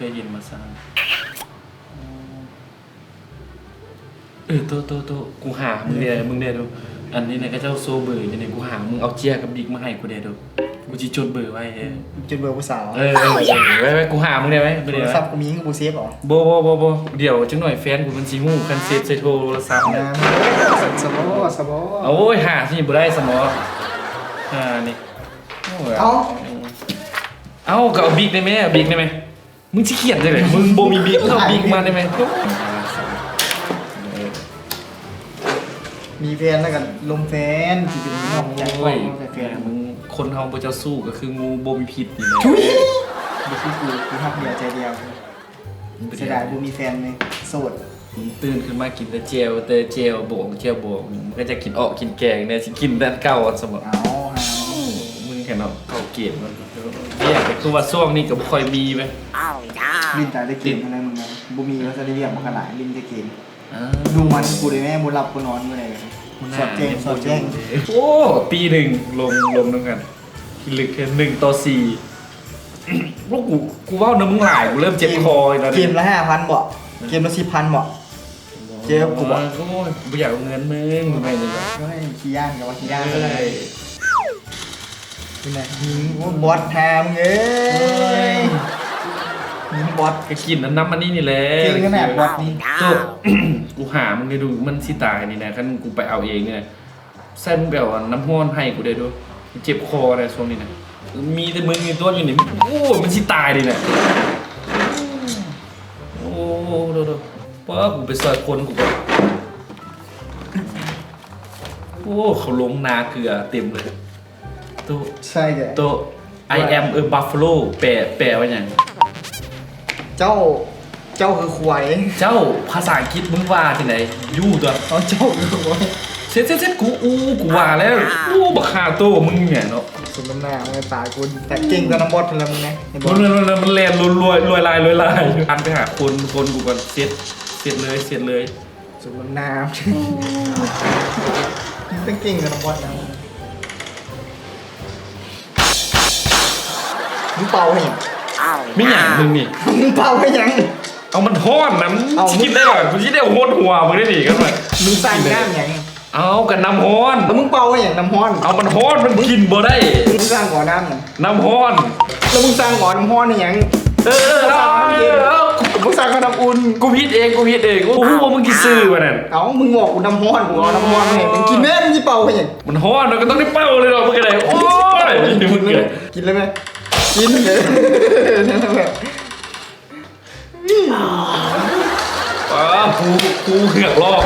ໄດ້ຍິນມາຊະ. ເອີ ໂຕ ໂຕ ໂຕ ກູຫາມຶງແດ່ ມຶງແດ່ດູ. ອັນນີ້ນະ ເຂົາເຈົ້າໂຊເບີຢູ່ນີ້ ກູຫາມຶງເອົາເຈ້ຍກັບບິກມາໃຫ້ກູແດ່ດູ. ກູຊິຈົດເບີໄວ້ເດີ. ຈົດເບີຜູ້ສາວ? ເອີ ເອີ ເອີ ໄວ້ ໄວ້ ກູຫາມຶງແດ່ໄວ້. ໂທລະສັບກູມີ ມຶງບໍ່ເຊບເອົາ? ບໍ່ ບໍ່ ບໍ່ ບໍ່ ດຽວຈັກໜ່ອຍແຟນກູມັນຊິຮູ້ ຄັນເຊບໃສ່ໂທລະສັບນະ. ສະບໍ ສະບໍ. ໂອ້ຍ ຫາຊິບໍ່ໄດ້ສະໝໍ ຫານີ້. ເອົາ ເອົາ ກໍເອົາບິກໄດ້ແມ ເອົາບິກໄດ້ແມ. ມຶງຊິຂຽນຈັ່ງໃດ? ມຶງບໍ່ມີບິກ ເອົາບິກມາໄດ້ແມ? ມີແຟນແລ້ວກໍລົມແຟນ ຊິເປັນນອກໃຈ ໂອ້ຍ ແຟນ ມຶງ ຄົນເຮົາບໍ່ເຈົ້າຊູ້ກໍຄືງູບໍ່ມີພິດນີ້ແຫຼະ. ທຸຍ ບໍ່ຄືກູ ກູຮັກດຽວໃຈດຽວ. ເສຍດາຍບໍ່ມີແຟນເລີຍ ໂສດ. ຕື່ນຂຶ້ນມາກິນແຕ່ແຈ່ວ ແຕ່ແຈ່ວບອງ ແຈ່ວບອງ. ມັນກໍຈະກິນເອາະກິນແກງແດ່ ຊິກິນແຕ່ເກົ່າຊັ້ນບໍ? ເອົາຫາ ມຶງແທ້ເນາະ ເຂົ້າເກມມັນ. ວຽກກໍຄືວ່າຊ່ວງນີ້ກໍບໍ່ຄ່ອຍມີເວີຍ. ຫຼິ້ນແຕ່ເກມຫັ້ນແຫຼະ ມຶງນະ ບໍ່ມີວ່າຊິໄດ້ວຽກບໍ່ຂະໜາດ ຫຼິ້ນແຕ່ເກມ. ເອີ ດູມັນກູໄດ້ແມ້ ບໍ່ຫຼັບບໍ່ນອນມື້ໃດ. ສອດແຈ້ງ ສອດແຈ້ງ. ໂອ້ ປີໜຶ່ງລົງ ລົງນຳກັນ ພິລຶກແຄ່ໜຶ່ງຕໍ່ສີ່. ໂອ້ ກູ ກູເວົ້ານຳມຶງຫຼາຍ ກູເລີ່ມເຈັບຄໍອີກແລ້ວ. ເກມລະຫ້າພັນບໍ? ເກມລະສິບພັນບໍ? ເຈັບກູບໍ? ໂອ້ຍ ບໍ່ຢາກເອົາເງິນມຶງ ແມ່ນຫຍັງ? ໂອ້ຍ ຂີ້ຢ້ານກໍວ່າຂີ້ຢ້ານ. ເອີ ນີ້ນະ ຍິງ ໂອ້ ບອດຫາມຶງເອີຍ. ຍິງບອດ ກໍກິນອັນນ້ຳອັນນີ້ນີ້ແຫຼະ. ເກັ່ງຂະໜາດບອດນີ້. ໂຕ ກູຫາມຶງໄດ້ດູ ມັນຊິຕາຍນີ້ນະ ຄັນກູໄປເອົາເອງນີ້ນະ. ໃສ່ມຶງໄປເອົາອັນນ້ຳຮ້ອນໃຫ້ກູແດ່ດູ ເຈັບຄໍແດ່ຊ່ວງນີ້ນະ. ມີແຕ່ມຶງຢູ່ຕົວຢູ່ນີ້. ໂອ້ ມັນຊິຕາຍນີ້ນະ. ໂອ້ ໂດ ໂດ ປ້າ ກູໄປຊ່ອຍຄົນກູກ່ອນ. ໂອ້ ເຂົາລົງນາເກືອເຕັມເລີຍ. ໂຕ ໃຊ່ແຫຼະ ໂຕ I am a buffalo ແປ ແປວ່າຫຍັງ? ເຈົ້າ ເຈົ້າຄືຄວາຍ. ເຈົ້າ ພາສາອັງກິດມຶງວ່າຈັ່ງໃດ? You ຕົວະ. ເອົາ ເຈົ້າຄືຄວາຍ. ເຊັດ ເຊັດ ເຊັດ ກູ ອູ ກູວ່າແລ້ວ. ອູ ບັກຫາໂຕມຶງນີ້ເນາະ. ສົມນ້ຳໜ້າ ມຶງຕາຍກູ ແຕ່ເກັ່ງກວ່ານ້ຳບອດຫັ້ນລະມຶງນະ. ເຫັນບໍ່? ມັນ ມັນ ມັນ ມັນແລ່ນລວຍ ລວຍ ລວຍລາຍ ລວຍລາຍ. ຫັນໄປຫາຄົນ ຄົນກູກ່ອນ. ເຊັດ ເຊັດເລີຍ ເຊັດເລີຍ. ສົມນ້ຳໜ້າ ມຶງເກັ່ງກັນນຳບອດນະ. ມຶງເປົ່າໃຫ້ຫຍັງ? ແມ່ນຫຍັງມຶງນີ້? ມຶງເປົ່າໃຫ້ຫຍັງ? ເອົາ ມັນຮ້ອນນະ. ເອົ້າ ຊິກິນໄດ້ບໍ່? ກູຊິໄດ້ໂຫດຫົວມຶງໄດ້ນີ້. ຄັນວ່າ ມຶງສັ່ງນ້ຳຫຍັງ? ເອົາ ກໍນ້ຳຮ້ອນ. ແລ້ວມຶງເປົ່າໃຫ້ຫຍັງນ້ຳຮ້ອນ? ເອົາ ມັນຮ້ອນ ມັນກິນບໍ່ໄດ້. ມຶງສັ່ງເອົານ້ຳຫຍັງ? ນ້ຳຮ້ອນ. ແລ້ວມຶງສັ່ງເອົານ້ຳຮ້ອນໃຫ້ຫຍັງ? ເອີ ເອີ ເອີ ເອີ ເອີ ກູ ກູສັ່ງເອົານ້ຳອຸ່ນ. ກູຜິດເອງ ກູຜິດເອງ. ກູບໍ່ຮູ້ວ່າມຶງຊິຊື້ປານນັ້ນ. ເອົ້າ ມຶງບອກກູນ້ຳຮ້ອນ ກູເອົານ້ຳຮ້ອນມາໃຫ້ມຶງກິນແມ້. ມຶງຊິເປົ່າໃຫ້ຫຍັງ? ມັນຮ້ອນ ມັນກໍຕ້ອງໄດ້ເປົ່າເລີຍເນາະ. ມຶງກໍໄດ້ ໂອ້ຍ ກິນເລີຍແມ່ ກິນເລີຍແມ່. ອ້າ ຫູ ຫູເຫືອກລອກ.